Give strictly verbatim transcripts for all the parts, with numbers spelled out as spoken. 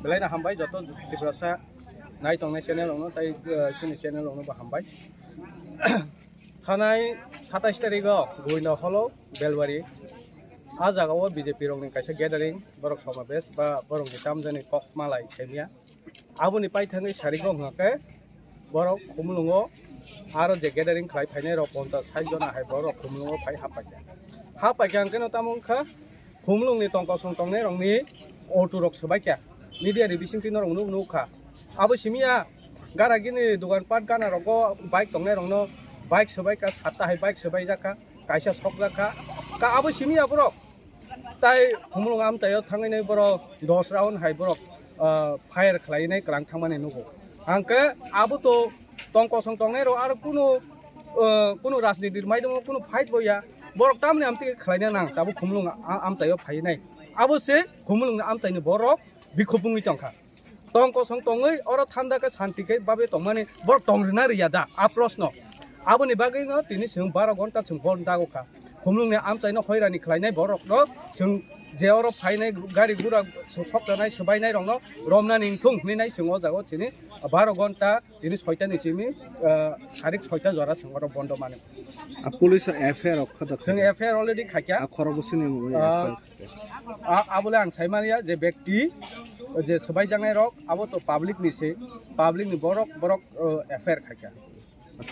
Belai no hambai joto Tiprasa nai tongnai channel rokno tai, eh, chini channel rokno bo hambai. Thanai satais tarikh o Goinda holo Belwari. A jaga o B J P rokni kaisa gathering, borok somabesh ba borokni tamjani kok malai saimya. Aboni paithangwi sarigo hwnkha khe borok Khumulwngo aro je gathering khlai phainai rok ponchas sait jona hai borok Khumulwngo phai happaikha. Happaikha hwnkhe no tamo wngkha Khumulwngni tongkosong tongnai rokni auto rok swbaikha. Media ni bisingtwi norok nuk nukha. Abo simiya gara gini dogan pat gana rogo bike tongnai rokno bike swbaikha, satta hai bike swbaijakha, kaisa sokjakha. Ka abo simiya borok. Tai Khumulwng amchaio thangwi nai borok dos round hai borok, ah, fire khlainai kwlang thangmani nugo. Hangkhe abo to tong kosong tongnai rok aro kunu, ah, kunu rajnitir maidongo kunu fight bo ya. Borok tamni amtwi khlaina nang tabuk Khumulwng a-, amchaio phainai. Abo se Khumulwngni amchaini borok bikhupungwi tongkha. Tong kosong tongwi oro thanda khe santi khe babe tongmani borok tong rwna rwya da? A proshno. Aboni bagwino tini chwng baro ghonta chwng bon dago kha. Khumulwngni amchaino hoirani khlainai borokno chwng je oro phainai gari gura sokjanai swbainai rokno romnani wngthung hwnwi nai chwng o jaga o tini baro ghonta tini soita ni simi, ah, sarik soita jora chwng oro bondo mani. A police F I R rok kha da Chwng kha? F I R already khaikha. A khorok bwswkni mungwi Ah, F I R khaikha. A, abole ang saimanya je bekti je swbaijaknai rok abo to public ni se, public ni borok, borok, uh, F I R khaikha.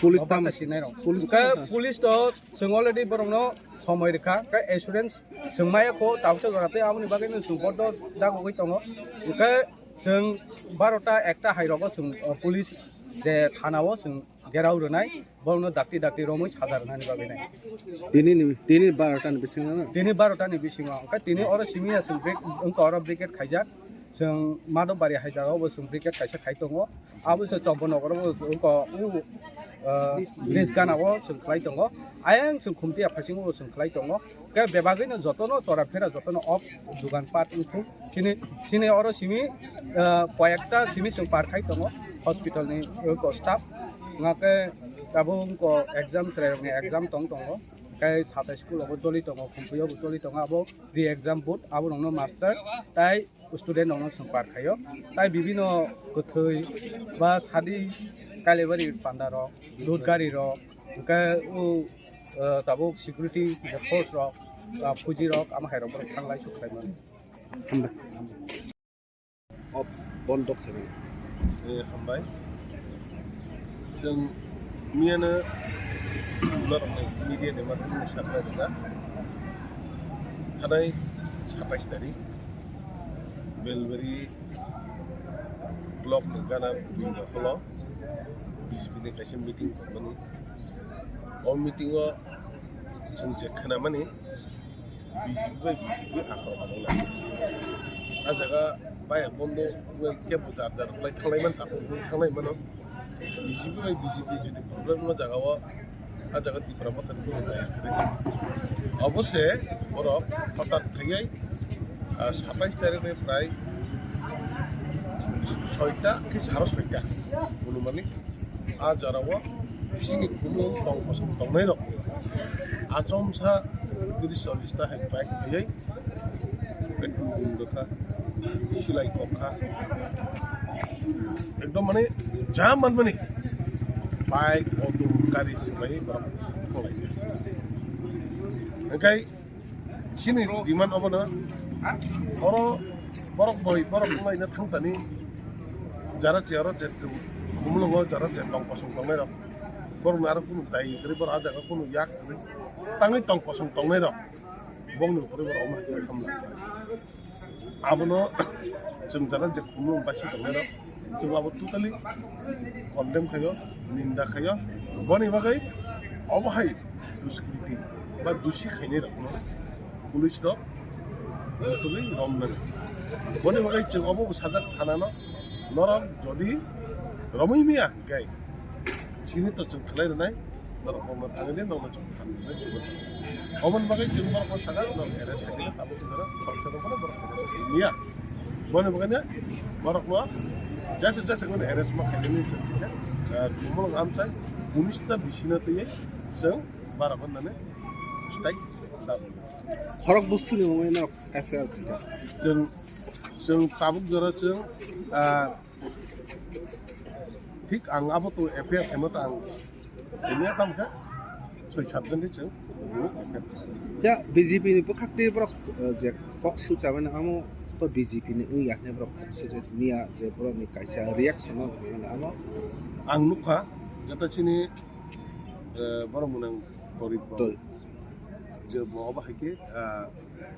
Police Obo tam, ta sinai rok. Police Hwnkhe tam sa. Police to chwng already borokno somoi rwkha, khe assurance chwng maya kho, tabuksa jora tei aboni bagwi no chwng bodo dagogwi tongo. Hwnkhe chwng barota ekta hai rogo chwng, uh, police je thana o chwng gerao rwnai, borokno dakti dakti romwi saja rwnani bagwi nai. Tini ni, tini barota ni bisingo na? Tini barota ni bisingo, hwnkhe tini oro simi ya chwng break, wngkha oro brigade khaijak, chwng Madhobari hai jaga o bo chwng brigade kaisa khai tongo, abo se Chombo Nogor o bo wngkha, u, ah, bridge gana o chwng khlai tongo, ayang chwng Khumtiya phaisingo bo chwng khlai tongo, khe bebagwi no jotono chora phera jotono off dogan pat wngkhu. Chini, chini oro simi, ah, koyekta simi chwng par khai tongo hospital ni, uh, staff. Hwnkhe abo wngkha exam chwrairokni exam tong tongo. Tei satai school obo choli tongo, Khumpuio bo choli tongo, abo pre exam board, abo rokno master tai student rokno chwng par khaio. Tai bibino kwthwi ba sadi Kailabari panda rok, dudh gari rok, hwnkhe o, uh, tabuk security force rok, uh, fuji rok, amo hai rok borok thanglai suk khlai mano. Hambai. Off bondo khaimani. Eh, hambai. Chwng miyano norokni media ni mathangni sakna rwkha. Thanai satais tarik Belbari block ni gana Building hall o B J P ni kaisa meeting tongmani. O meeting o chwng je khnamani, B J P bai B J P akhor manwi lai. A jaga bai bondo wngwi kebo jar jar wngwi thanglai man, takhuk wngwi thanglai mano. B J P bai B J P jodi problem wngma jaga o, a jaga Tipra Motha ni kunu daya kwrwi. Obo se borok hothat phaiwi, ah, satais tarik ni prai soita khe saro soita, onumani. A jora o chini Khumulwng tong kosong tongnai rok achomsa tris chollis ta hai bike phaiwi petrol dum rwkha, silai kok kha, ekdom mane jam manmani bike, auto, gari swlaiwi borok thanglai. Hwnkhe chini demand obono, oro borok boi, borok wnglaina thangtani, jara che oro je Khumulwngo jara je tong kosong tongnai rok, borokno aro kunu dai kwrwi, borok a jaga kunu yak kwrwi tangwi tong kosong tongnai rok, bongni bukhurwi borok omo hai khamla. Abono chwng jara je Khumulwng baisi tongnai rok, chwng abo totally condemn khaio, ninda khaio. Boni bagwi obo hai duskriti ba dusi khainai rokno police rok butugwi romnani. Boni bagwi chwng obo sajak thanano, norok jodi romwi miya hwnkhe, chini to chwng khlai rwnai, norok bongno thangwi de, nokno chwng thangwi rwnai, chwng thangwi. Oboni bagwi chwng borokno sakha, norok arrest khaidi, tabuk twi norok khoroksa rokno borok arrest khaidi miya. Boni bagwino borokno jesa jesa khe arrest ma khaidi hinwi chwng khe, eh, Khumulwng amchai unis ta bisino twiwi chwng bara honnani stai. Khorok bwswkni mungwi no F I R khaikha. Chwng, chwng tabuk jora chwng, ah, thik ang abo to F I R khaima ta ang khaimya, tamo khe soi sat jonni chwng F I R. Ya, B J P ni bwkhak tei borok, eh, je kok swngchamani amo to B J P ni wngya hwnwi borok kok swngchamani ya, je borokni kaisa reaction no rwmani amo. Ang nukha, jata chini, eh, borok mwnang Torip. Torip. Je bo obo hai khe, ah,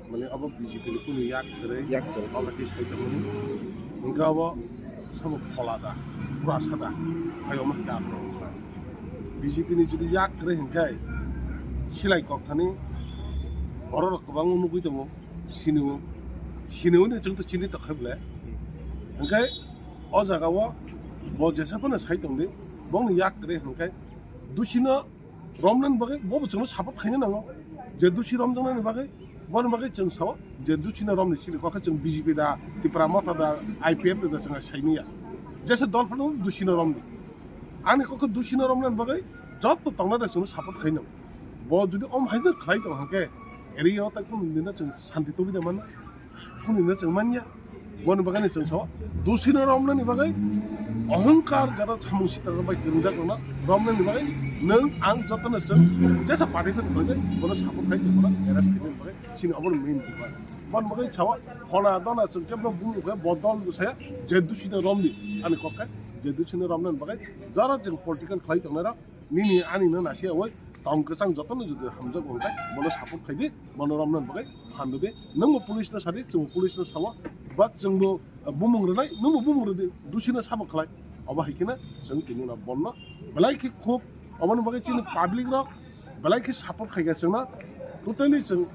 mane obo B J P ni kunu yak kwrwi, yak kwrwi. Obo hai khe sai tongmani. Hwnkhe obo sabo phola da, pura sada, hai omo hai khe aphuru. B J P ni jodi yak kwrwi hwnkhe silai kok thani borok rok kwbangma nugwi tongo, sinio, sinio ni chwng to chini tongkha bwle. Hwnkhe o jaga o bo jesa phano sai tongdi, bongni yak kwrwi hwnkhe dusino romnani bagwi bo bo chwngno support khaina nango. Je dusi romjaknani bagwi, boni bagwi chwng sao je dusino romni chini kokhe chwng B J P da, Tipra Motha da, I P F da, da chwng saimanya. Jesa dol phano dusino romdi. Ani kokhe dusino romnani bagwi jotto tongnai da chwngno support khaina nango. Bo jodi om hai khlai tong hwnkhe, area o tai kunu dino chwng santi tubui da mano. Kunu hwnwi chwng manya. Boni bagwi chwng sao, dusino romnani bagwi ohongkar jara samung sitra bai kwrwngjak rwna romnani bagwi nwng ang jotono chwng jesa party phano khlai de, bono support khai chwng bono arrest khaina bagwi chini obo main demand. Boni bagwi sao, hona dona chwng kebo bumung khe bodol saya je dusino romdi ani kok khe je dusino romnani bagwi jara chwng political khlai tongnai rok nini ani no nasi awai tong kwchang jotono jodi hamjak wngkha bono support khai di, bono romnani bagwi phan rwdi. Nwngbo police no sadi, chwngbo police no sao, ba chwngbo, uh, bumung rwnai, nwngbo bumung rwdi, dusino sabo khlai. Obo hai kheno chwng tini no bono belai khe khub, oboni bagwi chini public rok belai khe support khaikha chwngno. Totally chwng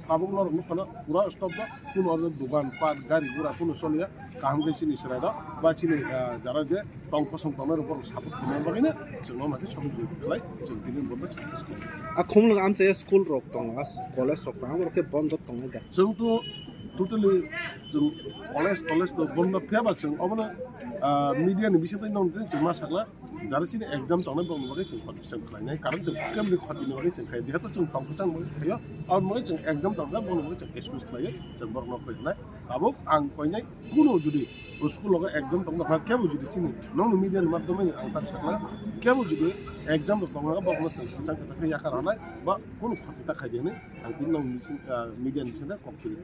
tabuk norok nukha no pura stop da, kuno oro dogan pat gari gura kuno choliya. Kaham khe chini chwrai rok ba chini, ah, jara je tong kosong tongnai rok borok support khaina bagwi no chwngno ma khe sohojogita khlai chwng tini bono success khlai. A khumlwng amchaya school rok tongo, a college rok tongo, borok khe bondo tongnai da. Chwng to totally chwng college, college to bondo phiya ba chwng obono, ah, media ni bisingtwi nong twi chwng ma sakla. Jara chini exam tongnai borokni bagwi chwng khoti chwng khlainai, karon chwng kemni khotini bagwi chwng khlai, jehetu chwng tong kwchang bagwi khlaio, aboni bagwi chwng exam tongnai borokni bagwi chwng excuse khlaiwi chwng borokno khlainai. Tabuk ang koinai kuno jodi school logo exam tongkha kebo jodi chini nongni media ni madhyome ang tak sakla, kebo jodi exam rok tongkha borokno chwng kwchang kwchang khe yakar rwnai ba kuno khoti ta khaidi hwnwi ang tini nong media ni bisingtwi kok chini.